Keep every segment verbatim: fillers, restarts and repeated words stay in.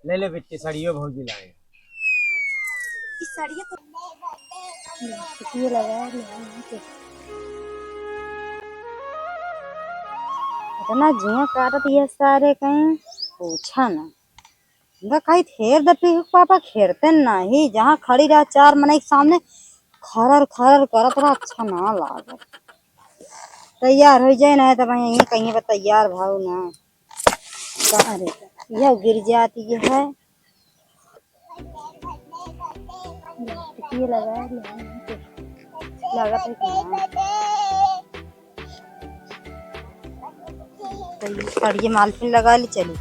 ले ले बिट्टी, साड़ियो भौजी लाए। इस साड़िया तो ये लगा ले। इतना जिया काटत ये सारे कहीं पूछा ना। इनका कही फेर द पीहू के पापा, खेरते नाही। जहाँ खड़ी रहा चार मनई के सामने खरर खरर करत रहा, अच्छा ना लागत। तैयार हो जाए ना, तब यहीं कहीं पर तैयार भाव ना। अरे, यह गिर जाती है। ये लगा है, लगा है। लागत है कि ना। तो ये साड़िए मालकिन लगा ली, चली।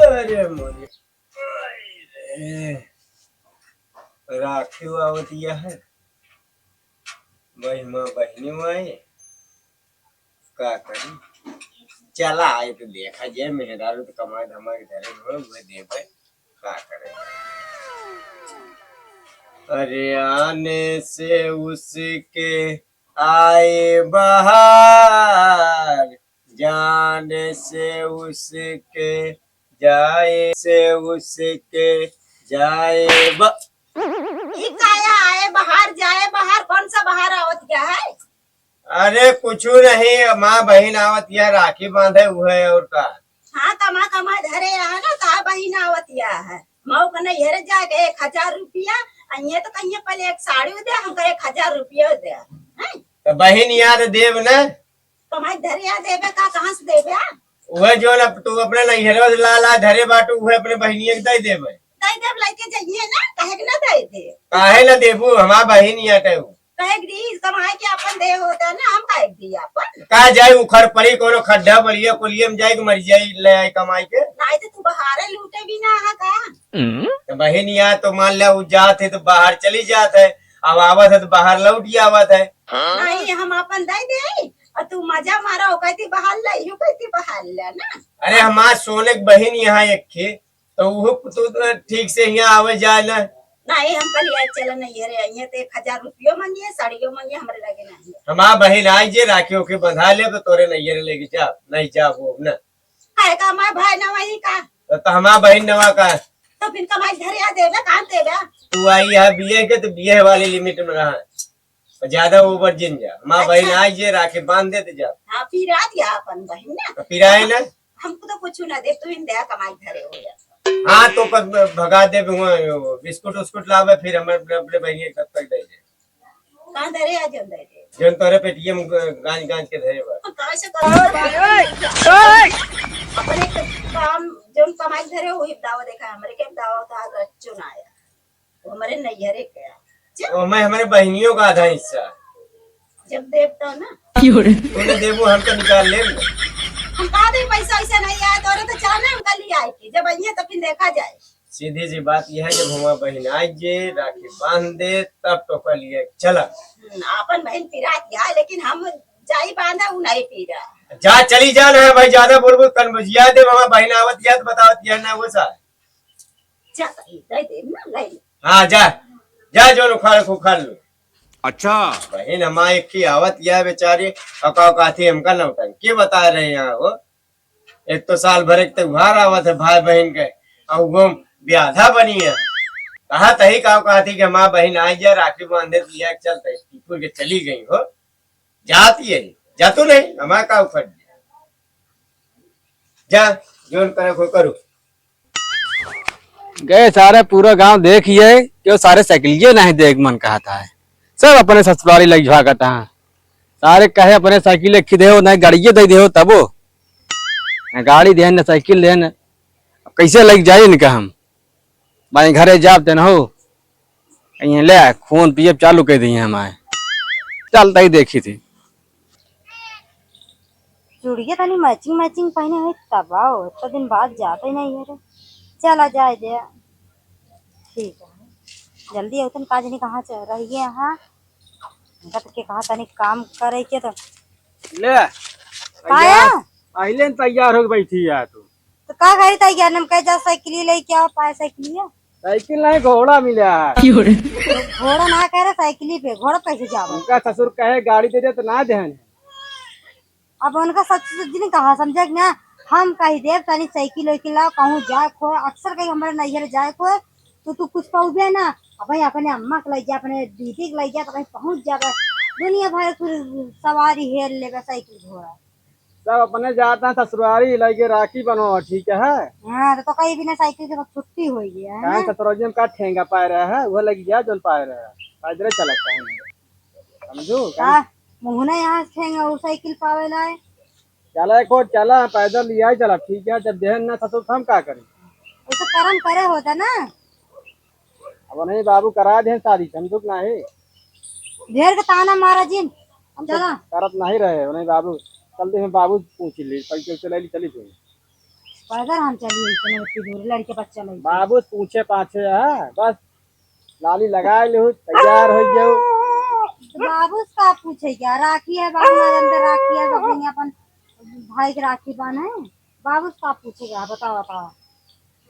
अरे मोरे, अरे, राखी आवत यह है। भाई माँ बहिनी माई का करी? चला आए तो देखा जे मेहरारू तो कमाए धमाए के धरे हो, उहे देबे, का करे। अरे आने से उसके आए बाहर, जाने से उसके जाए, से उसके जाए ब- ई काया आए बाहर, जाए बाहर, कौन सा बाहर आवत गया है? अरे कुछ नहीं, माँ बहिन आवत या राखी बांधे हुए और का। हाँ, कमा कमा धरे यहाँ ना, ता बहिन आवत या है। मऊ के नैहरे जाके एक हजार रुपया, आ ये तो कहिए पहले एक साड़ी दे, हमका एक हजार रुपया दे। हैं? तो बहिन याद देब ना। कमाई धरे आ देबे का, कहाँ से देबे आ? वह जो ना तू अपने नैहरे से ला ला धरे बाटू, वह अपने बहिनिया के दे देबे। दे देब, लेके जाइए ना, काहे के ना दे दे? काहे ना देबू, हमार बहिन या तू। कहे के दी, कमाई के अपन दे होता ना, हम काहे के दी अपन? का जाई उखड़ पड़ी कोनो खड्डा बढ़िया कोलिए में जाई के मर जाई, ले आई कमाई के। नहीं तो तू बहारे लूटे भी ना है का? तो बहिन या तो मान ले उ जात है तो बाहर चली जात है, अब आवत है तो बाहर लौट ही आवत है। नहीं, हम अपन दे दे, और तू मजा मारा, हो कहती बहार ले, यू कहती बहार ले ना। अरे हमार सोने के बहिन यहाँ एक थे, तो वो तो ठीक से यहाँ आवे जाए ना। नहीं, हम कहली, "आज चलो नैहरे, आइए तो एक हजार रुपयो मांगिए, साड़ियो मांगिए, हमरे लगे नहीं है।" हमार बहिन आई जे राखी ओके बंधा ले तो तोरे नैहरे लेके जा, नहीं जा वो ना। काहे का हमार भाई ना वही का? तो, तो हमार बहिन नवा का? तो फिर कमाई घरे आ देबे, कहाँ देबे? तू आई है बिये के तो बिये वाली लिमिट में रहा। ज्यादा ओवर जिन जा। माँ बहिन अच्छा। आई जे राखी बांध देते जा। हाँ, पिरा दिया अपन बहिन ना। तो पिराए ना। हमको तो कुछ ना दे, तू इन दया कमाई घरे हो जा। हाँ, तो पर भगा दे, हुआ बिस्कुट उस्कुट लावे, फिर हम अपने, अपने बहिन के तब तक दे दे। कहाँ धरे आ जन दे दे। जन तोरे पेटीएम गांज गांज के धरे बा। हम कहाँ से करो? अपने काम जन कमाई घरे हो, दावा देखा, हमरे के दावा उठा कर चुनाया। वो हमारे नैहरे के आ। चल। वो मैं हमारे बहनियों का आधा हिस्सा। जब देव तो ना। क्यों रे? तूने देबू, हम तो निकाल लेब। हम कहा दे पैसा वैसा नहीं आया, तोरे तो चाहना हम कल ही आए के। जब आइए तो फिर देखा जाए। सीधी सी बात यह है, जब हमारा बहन आई जे, राखी बांध दे, तब तो कल ये चला। हम्म, आपन बहन पिरात या, लेकिन हम जाई बांधा, उ नहीं पीरा। जा, चली जा ना भाई, ज्यादा बोलबो, कन बजिया दे, हमारा बहन आवत या तो बतावत या ना वो सा। जा, दे दे ना, ले ले। हाँ, जा, जा, जो उखाड़ के उखाड़ लो। अच्छा। बहिन हमार एक ही आवत या बेचारी, और का कहती हमका नौटंकी बता रहे हैं हो। एक तो साल भर एक त्योहार आवत है भाई बहिन के, और वो ब्याधा बनी है। कहा तही का कहती कि हमार बहिन आई जा, राखी बांधे दिया, चल तय टीपुर के चली गई हो। जाती है, जा तू नहीं, हमार का उखड़ गया। जा, जोन करे को करू। गए सारे पूरा गांव देखिए, क्यों सारे साइकिलिए नहीं देख मन कहता है, सब अपने ससुरारी लग भागता है। सारे कहे अपने साइकिल खिदे हो, नहीं गाड़िए दे दे हो तबो, न गाड़ी देन, न साइकिल देन, अब कैसे लग जाए इनका हम? भाई घरे जाब तेन हो, कहीं ले फोन पिए चालू कर दिए हमारे, चलता ही देखी थी। चूड़िया तनी मैचिंग मैचिंग पहने है तब आओ, इतना दिन बाद जाते ही नहीं है रे। चला जाए दे, ठीक है, जल्दी अवतन काज नहीं कहाँ से रहिए यहाँ, इनका तो के कहा तनी काम करे के तो ले, काया? तैयार, पहले न तैयार हो बैठी है तू। तो का करी तैयार, हम कह जा साइकिल लेके आओ, पाए साइकिल। साइकिल नहीं, घोड़ा मिला है। घोड़ा ना कह रहे, साइकिल ही पे, घोड़ा कैसे जावे? उनका ससुर कहे गाड़ी दे दे तो ना देहन। अब उनका ससुर जी ने कहा समझे कि ना, हम कही देव तनी साइकिल वाइकिल लाओ, कहूँ जाए को, अक्सर कहीं हमारे नैहर जाए को, तो तू कुछ पौबे ना। अब भाई अपने अम्मा के लइ जा, अपने दीदी के लइ जा, तो कहीं पहुँच जाबे। दुनिया भर फिर सवारी हेर लेबे साइकिल घोड़ा। सब अपने जात हैं ससुरारी, लइके राखी बनवावा, ठीक है? हाँ, तो, तो कहीं बिना साइकिल के तो छुट्टी होइ गया है काहे ना? ससुरारी में का ठेंगा पाए रहा है, वो लग गया जोन पाए रहा है, पैदल चलत है, समझू? का मुँह ना यहाँ ठेंगा वो साइकिल पावे लाए। चला एक और चला, पैदल लिया ही चला, ठीक है? जब देहन ना ससुर तो हम का करें? ऐसे करम करे होता ना। अब नहीं बाबू करा दे शादी, समझुक नाही। ढेर के ताना मारा जिन। हम तो चला। करत नहीं रहे, नहीं बाबू। चल दे, हम बाबू पूछ ली, पैसे उसे ले ली, चली तू। पैदल हम चली, इतने बच्चे दूर लड़के बच्चा लइके। बाबू पूछे पाछे है, बस लाली लगा ले, तैयार हो जाओ। तो बाबू से का पूछे क्या? राखी है, बाबू ना जानते राखी है, सब दिन अपन भाई के राखी बांधे। बाबू से का पूछे क्या? बताओ, बताओ।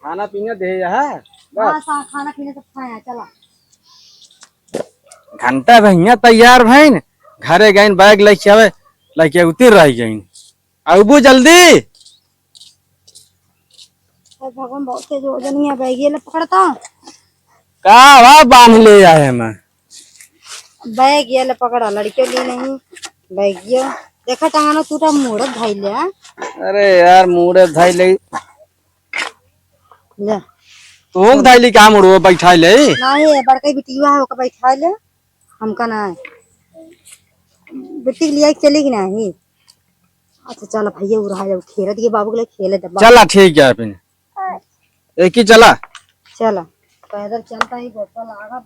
खाना पीना दे यहाँ, बस। हाँ, सा-, खाना पीना सब खाए हैं, चला। घंटा भैया तैयार भइन, घरे गइन, बैग लेके आवे, लेके उतर रह गइन। अबू जल्दी। अरे भगवान, बहुत तेज वजन है, बैग ये ले पकड़ता हूँ। का बा बांध ले आए मैं? बैग ये ले पकड़ा, लड़कियों लिए नहीं, बैग ये। देखा टंगाना टूटा, मूड़त धइले, हाँ? अरे यार, मूड़त धइले। ले। तू धइली का मुड़ो बैठा ले? नहीं, ये बड़का बिटिया है, ओका बैठा ले। हमका ना है। बेटी के लिए चली कि नहीं? अच्छा, चल भैया, उड़ा जाओ, खेलत ये बाबू के लिए खेलत है। चला, ठीक है, फिर एक ही चला। चला, पैदल चलता ही गोटा लागा।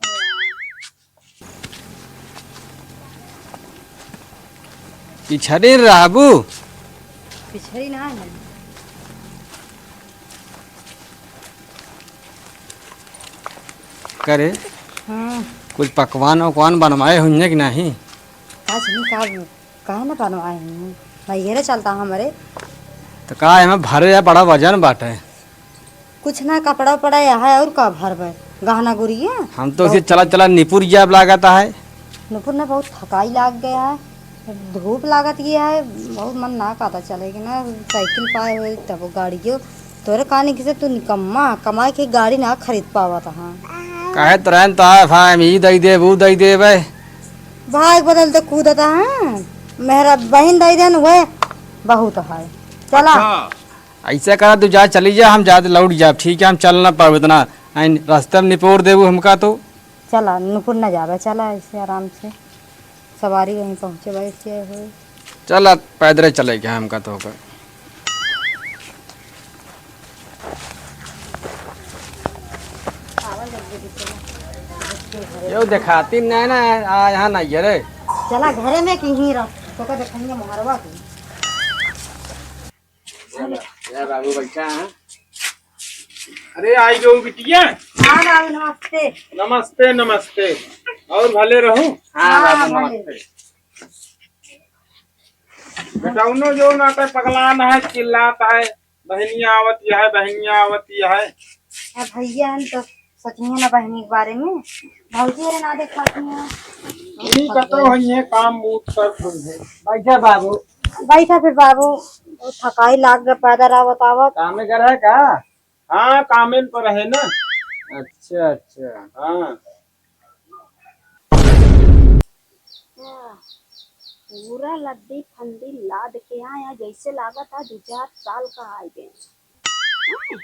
पिछड़ी रहबू? पिछड़ी ना है। करे, हाँ। कुछ पकवान वकवान बनवाए हुइये कि नहीं? आज हम का, काहे ना बनवाए हुइये? नैहरे चलता हमरे। तो का एमे भरे है, बड़ा वजन बाटे। कुछ ना, कपड़ा उपड़ा यह है, और का भरबे? गहना गुरिया? हम तो उसे बहुत चला चला निपुर जाब लागत है। निपुर ना, बहुत थकाई लाग गया है, धूप लागत ये है, बहुत मन ना कहता चले कि ना, साइकिल पाए हुए तब गाड़ियों। तोरे कहानी किसे तू निकम्मा, कमाई के गाड़ी ना खरीद पावत हाँ। कहे तो रहन तो है भाई, हम ई दई देब, ऊ दई देब। भाग बदल तो कूदता है, मेहरा बहिन दई देन हुए बहुत है। चला। अच्छा। ऐसा करा, तू जा, चली जा, हम जाते लौट जाब, ठीक है? हम चल ना पावे इतना, आइन रास्ते में निपोर देबू हमका तो। चला, नुपुर ना जाबे, चला ऐसे आराम से, सवारी वहीं पहुँचे, वैसे हो। चला, पैदरे चले के हमका तो होकर। यो देखाती नहीं ना, आ, यहाँ नहीं है रे। चला घरे में कि ही रह, तो का देखेंगे मोहरवा की। चला, या बाबू बैठा है। अरे, आई गो बिटिया। हाँ बाबू, नमस्ते। नमस्ते, नमस्ते। और भले रहू? हाँ, हाँ, बाबू, भले। नमस्ते। बेटौनो जो ना तो पगलान है, चिल्लात है, बहनिया आवत है, बहनिया आवत है। अब भैया, हम तो सच में ना बहनी के बारे में। भौजी अरे ना देखाती हैं। ई कतो हइये काम बूत कर तुम है। बैठा बाबू। बैठा फिर बाबू, वो थकाई लाग गए पैदल आवत आवत। काम में कर है का? हाँ, कामेन पर है ना। अच्छा, अच्छा। हाँ। पूरा लद्दी फंदी लाद के आया, जैसे लागत आ दो चार साल का आ गए। हाँ,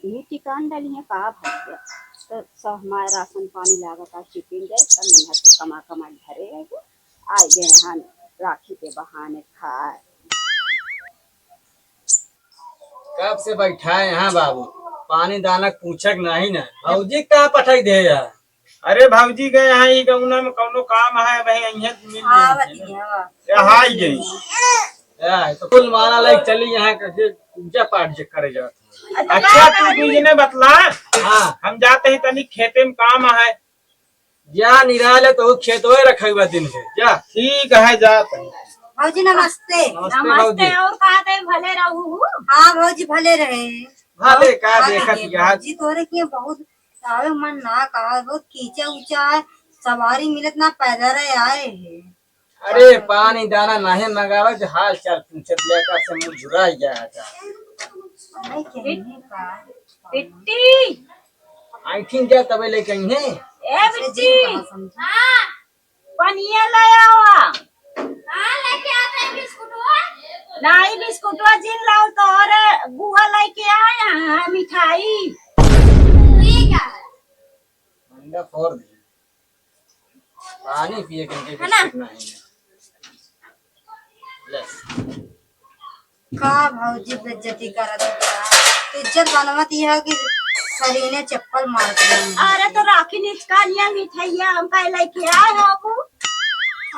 यही टिकान डाली है का भर गया। तो सब हमारे राशन पानी लागत आ चिपिन गए, तब नैहर से कमा कमा घरे आए गए। आ गए हम राखी के बहाने खाए। कब से बैठा है यहाँ बाबू, पानी दाना पूछक नहीं ना। भौजी कहाँ पठाई दे यार? अरे भौजी गए हैं, ई गौना में कौनो काम है, वही यहीं मिल गए हैं। आवत ही है, वाह। यहाँ आई गई। या, तो कुल माला लेके चली यहाँ, कैसे पूजा पाठ जे करे जात है। अच्छा, तू दीदी ने बतला। हाँ। हम जाते हैं, तनी खेते में काम है। जा निराले तो खेतवे रखे हुआ दिन से, जा। ठीक है, जात है। भौजी नमस्ते। नमस्ते नमस्ते, भौजी। और कहा थे भले रहू? हाँ भौजी, भले रहे। भले का और देखत भौजी, यार। भौजी तोरे किए बहुत आवे मन ना कहा, बहुत कीचा ऊंचा है, सवारी मिलत ना, पैदल आए है। अरे, पानी दाना नाहीं मंगावे, जो हाल चाल पूछत, लेकर से मुरझुराई जाता। नहीं कहने का। बिट्टी। आई ठीक जा, तबे लेके आई हैं। ए बिट्टी। पनिया ले आवा। हाँ, लेके आते हैं बिस्कुटवा। नहीं, बिस्कुटवा जिन लाओ, तोरे बुआ लेके आए हैं मिठाई। ठीक है। अंडा फोड़ दी। पानी पिए के इनके है ना? बिस्कुट नहीं है। ले। का भौजी बेइज्जती करत बा? इज्जत बनवत यह कि सरीने चप्पल मारत बा। अरे तो राखी निचका लिया मिठाइया, हम काहे लेके आए हो अबू?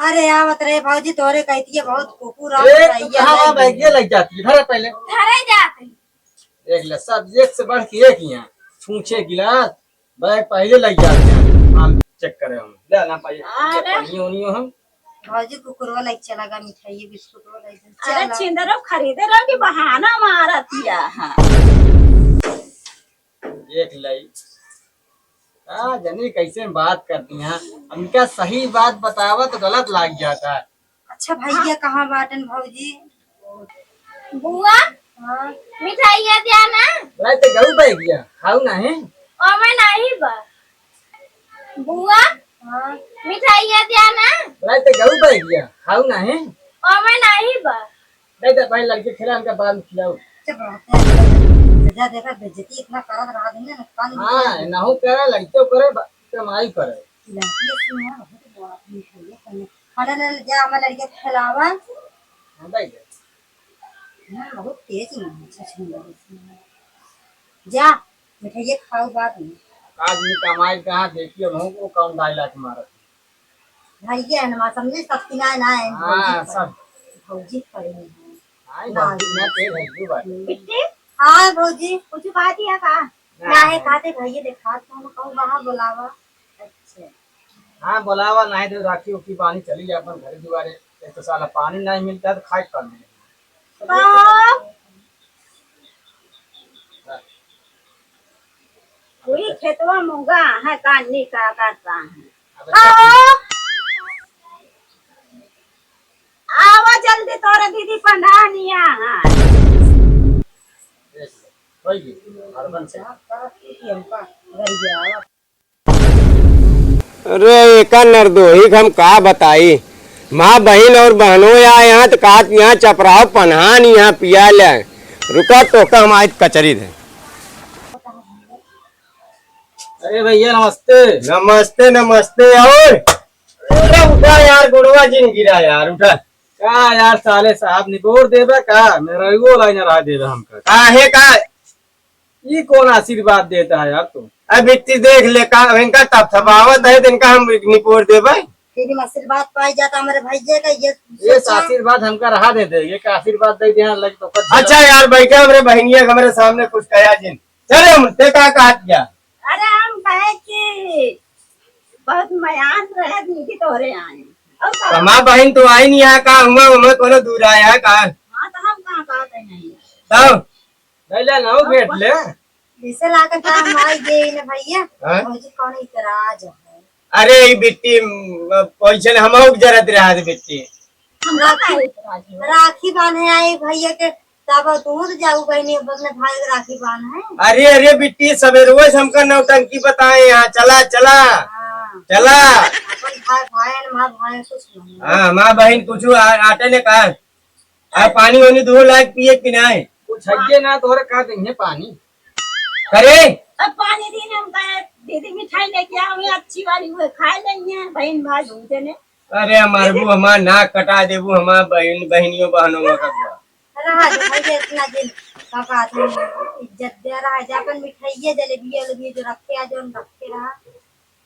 अरे आवत रहे भौजी, तोरे कहती है बहुत कुकुर आ ए, तू मिठाइया कहाँ वहाँ लेके। बैगिया लग जाती है? धरे पहले। धरे जाते। देख ले, सब एक से बढ़ के एक यहाँ। छूछे गिलास, बैग पहिले लग जाते हैं, हम चेक करे हम। ले ना पाइए, अरे। पानी ओनी हम। भौजी कुकुरवा लाइक चला गा, मिठाई बिस्कुट वाला लाइक अरे चला। छिंदरो खरीदे रहो कि बहाना मारत या, हाँ। देख लाई। का जनी कैसे बात करती हैं, हमका सही बात बतावा तो गलत लाग जाता है। अच्छा भैया कहाँ बाटन भौजी? बुआ, हाँ। मिठाइया द्या ना। बोला तो गऊ बैगिया, खाऊ नहीं। ओमे नहीं बा। बुआ, हाँ। मिठाइया द्या ना। बोला तो गऊ बैगिया, खाऊ नहीं। ओमे नहीं बा। नहीं तो भाई लड़के खिला, उनका बाद में खिलाओ। चुप रहो, जा देखा बेइज्जती इतना करत रहा दिन ना, नुकसान भी हाँ, कर दे। ना हो करे, लड़के करे, बा-, कमाई करे। लड़के से ना बहुत बड़ा आदमी है, ये कहीं अरे ले, ले, जा, हमारे लड़के के खिलावा। हाँ, भाई। ना, बहुत तेज ना है, सच में बहुत तेज है। जा, मिठाइये खाओ बाद में। आदमी कमाई कहाँ देखिए, वहू को कौन डायलॉग मारत है। भैया है ना, समझे, सब किनाए ना है, हाँ, भौजी सब। खड़ी। भौजी खड़ी है। हाँ, ना, भौजी ना तेज है, ये बात। बिट्टी? हाँ, भौजी। कुछ बात या का? ना है, खाते भैया देखा, तो हम कहूँ वहाँ बुलावा। अच्छा। हाँ, बोलावा, नाहीं तो राखी उखी बांधी चली जा अपन घर दुआरे। एक तो साला पानी नाहीं मिलता है, तो खाए का मिले? बाप! वही खेतवा मुंगा है, कान्नी का करता है। अब आओ! आवा जल्दी, तोरे दीदी पंडानिया है। देख लो, कोई भी, हरबन से। अरे एका नरदोही क हम का बताई, माँ बहिन और बहनों या यहाँ त कात यहाँ चपराव पन्हान यहाँ पिया ले। रुका तोका हम आज कचरी दे। अरे भैया नमस्ते। नमस्ते नमस्ते। और अरे उठा यार, गोड़वा जिन गिरा यार, उठा। का यार साले साहब निबोर देबे का? मेरा वो लाइन रहा देबे हमका। काहे का? ई कौन आशीर्वाद देता है यार तू? अब इतनी देख ले का, इनका थपथपावत है, तो इनका हम निपोर देबे। फिर हम आशीर्वाद पाई जाता हमारे भैया का, ये ये सोचा। आशीर्वाद हमका रहा दे दे, ये का आशीर्वाद दे दे, लग तो कर अच्छा यार, बैठे हमरे बहनिया के हमरे सामने कुछ कहा जिन। चले हम, ते का कहत जा? अरे हम कहे कि बहुत मयान रहे, दीदी तोहरे आए। और का? हमार बहन तो आई नहीं यहाँ का, हुआ, हुआ कोनो दूर आया का? हाँ, तो हम कहाँ कहते नहीं। तब? नहीं ले, ना, बैठ ले। जैसे लागत है हम आई गए ना भैया, हाँ? भौजी कौन इतराज है? अरे, ई बिट्टी, म, पैसे ले हम आउक जरत रहा है बिट्टी। हमरा का इतराज है? राखी बांधे आई भैया के, तब दूध जाऊ बहनी, अब अपने भाई के राखी बांधे। अरे, अरे बिट्टी, सवेरे से हमका नौटंकी बताए यहाँ, चला, चला, हाँ। चला। अपन भाई, भाई, माँ, भाई, कुछ नहीं। हाँ, माँ, बहन, कुछ आ-, आटे ने कहा। आ, पानी वानी दो लाख पिए कि नाहीं? कुछ हइये ना, तोहरे का देंगे पानी? अरे! अब पानी दी ने हम कहे, "दीदी मिठाई लेके आओ, ये अच्छी वाली, वो खाए लेंगे, बहन भाई दूध ने।" अरे, हमार बू, हमार नाक कटा देबू, हमार बहन, बहनियों, बहनों का। रहा दे भैया, इतना दिन का बात है, इज्जत दे रहा है, जा अपन मिठाइये, जलेबिये, उलेबिये जो रखे आ, जो रखे रहा।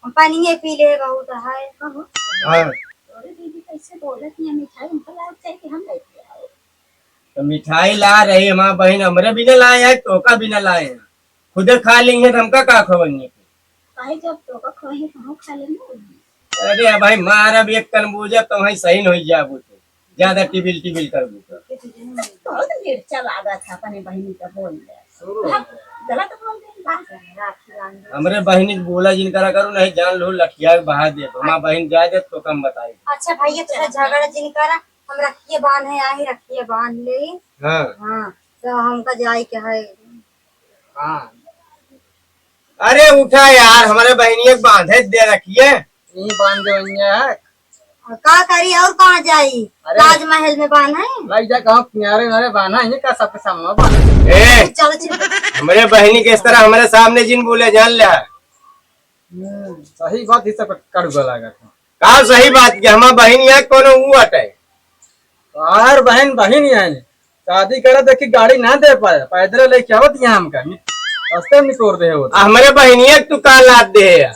हम पानिये पी ले बहुत है। कहो। हाँ। अरे दीदी, कैसे बोलत है मिठाई? हमको लाग चाहिए कि हम लेके आओ। तो मिठाई ला रही हमार बहन, हमरे बिना लाए है, तोका बिना लाए है। खुदे खा लेंगे तो हमका का खवाएंगे? भाई, जब तोका खवाएंगे तो हम खा लेंगे। अरे भाई, मार अब एक कन बूझे तो वहीं सही नहीं जाबू तो। ज्यादा टिबिल टिबिल कर दू तो। बहुत मिर्चा लागत है अपने बहनी का बोल दे। शुरू हो हम गया। गलत बोल दे। राखी बांध दो। हमरे बहिनी के बोला जिन करा करू, नहीं जान लो लठिया के बहा दे। हमार बहिन जाए दे तो कम बताई। अच्छा भैया, तोरा झगड़ा जिन करा, हम रखिए बांधे आई, रखिए बांध ले। हाँ। हाँ, तो हमका जाए के है। हाँ। अरे उठा यार, हमरे बहिनिया के बांधे दे रखिए। यहीं बांध दे वहीं है। का करी और कहाँ जाई? अरे। ताजमहल में बांधे? लई जा कहूँ किनारे उनारे बांधा, ये का सबके सामने बांधा? ए, चलो, चलो। हमरे बहिनी के इस तरह हमरे सामने जिन बोले, जान ले। हम्म, सही बात, ई सब कड़ुआ लागत है। का सही बात कि हमार बहिन यहाँ कोनो ऊ हटे? तोहार बहिन, बहिन यहाँ है। शादी करे देखी गाड़ी ना दे पाए, पैदल लेके आवत यहाँ हमका, नि-, रास्ते में निकोर दे होत। आ, हमरे बहिनिया के तू का लाद दे है?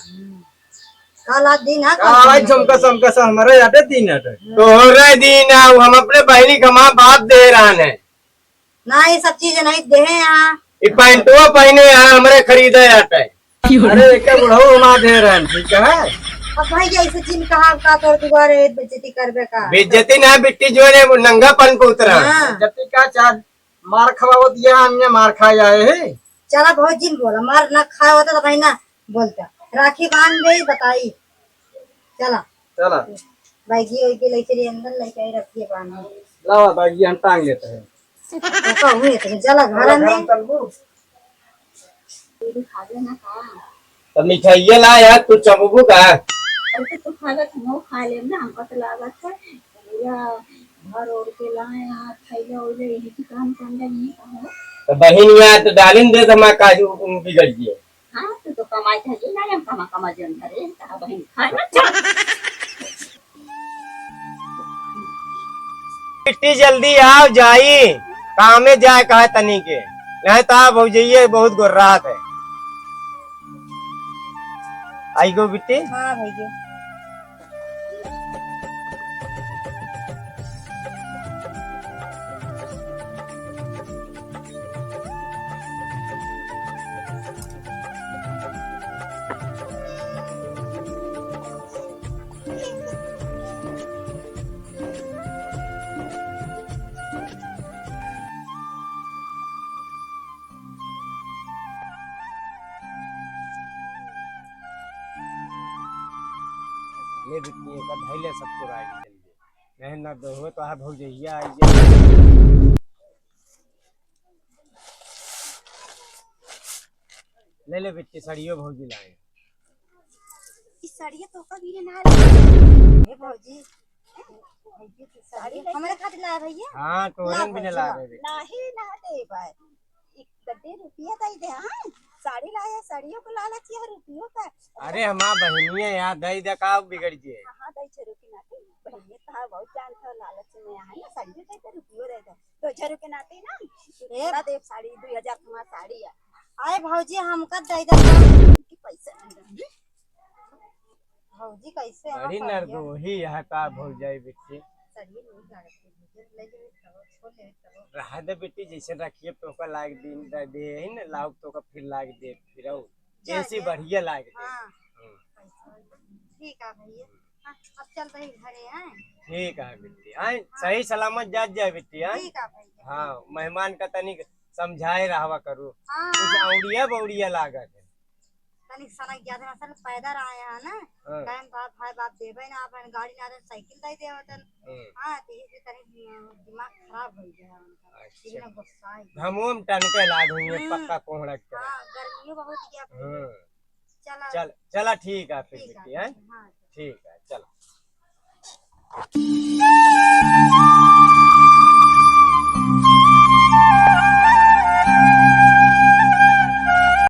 का लाद दी ना, का भाई, झुमका समका सब हमरे यादे दिन हटे। तोहरे दिन आ, हम अपने बहिनी के हमार बाप दे रहन है। ना, ये सब चीजें नहीं देहे यहाँ। ये पैंटवा पहने यहाँ हमरे खरीदे हटे। अरे, एके बुढ़ऊ हमार दे रहन, ठीक है? अब भाई, ऐसे जिन कहा का तोर दुआरे बेइज्जती करबे का? बेइज्जती ना, बिट्टी जो है, वो नंगापन पे उतरा। हाँ। बेइज्जती का चार मार खवावत ये, हमने मार खाए आए हैं। चला, बहुत जिन बोला, मार ना खाए होता तो भाई ना बोलता। राखी बांध दे, बताई। चला। चला। बैगी वैगी लेके लिए अंदर, लेके आई, रखिए बांध। लावा बैगी, हम टांग लेते हैं। तो का हुए तो चला घर में। तू खा लेना का? तो मिठाइये ला यार, तू चबबू का? अरे तो तू खा ले, हम खा लेब ना, हमका तो लागत है। भैया भर ओढ़ के लाए हैं, थैला ओइला, यही की काम करना, यही काम है। तो बहिन यहाँ तो डालिन दे, तो मैं काजू बिगड़ गए। हाँ, तू तो कमाई था, ये ना हम कमा, कमा जन करे, कहा बहिन खाए ना, चल। बिट्टी जल्दी आओ, जाई, कामे जाए कहा तनी के, नहीं तो आप भौजइये बहुत गोर्रात है। आई गो बिट्टी। हाँ भैया। ले बिट्टी, एकर धइले सब चुराई के चल गए। नहीं ना दोहवे तो आ भौजइया आई जाए। ले ले बिट्टी, सड़ियो भौजी लाए। ई सड़िया तो का गिरे ना रे। ए भौजी, साड़ी हमरे खातिर लाए भैया। हाँ, तोहरे ला भी ना भौजी, लाए ला। रे। नाही ना दे भाई। एक गड्ढे रुपया दे दे, हाँ? साड़ी लाए, साड़ियों को लालच है, रुपयों का। अरे हमार बहनिया यार, दे दे, का बिगड़ जे? हाँ, हाँ, दे छे रुपये ना, बहनिया तो हाँ, बहुत जानत हो, लालच में है ना, साड़ियों दे दे, रुपयों दे दे। दो हजार रुपये नाते ना, ए ना देब साड़ी, दो हजार तुम्हार साड़ी है। आए भौजी, हमका दे दे। कि पैसा नहीं दे। भौजी कैसे बड़ी नरदोही यहाँ का भौजाई बिट्टी। सड़िए नहीं गाड़त है, भौजी ले लेवे तब, छोड़ लेवे तब। रहा दे बिट्टी, जैसे रखिए तो ओकर लाग दिन दे, दे ही ना, लाओ तो ओकर फिर लाग दे, फिर आओ। जा जैसे दे। बढ़िया लाग दे। हाँ। हम्म। ठीक है भैया। हाँ, अब चल रही घरे हैं। ठीक है बिट्टी, आए हाँ। सही सलामत जात जाए बिट्टी, आए। ठीक है भैया। हाँ, मेहमान का तनिक समझाए रहवा करू। हाँ। कुछ औड़िया बौड़िया लागत है। तनिक सनक ज्यादा ना सन पैदा रहा है ना। हाँ। कहन बाप भाई बाप देवे ना, अपन गाड़ी ना दे, साइकिल दे दे होतन। हम्म। हाँ, तो ये तनिक दिमाग खराब हो गया उनका। अच्छा। इतना गुस्सा है। घमों में टनके लाग हुई है, हम्म। पक्का कोहड़ा के तरह। हाँ, गर्मियों बहुत किया। हम्म। चला। चल, चला ठीक है फिर ठीक है, बिट्टी, हैं? हाँ। ठीक है, चलो।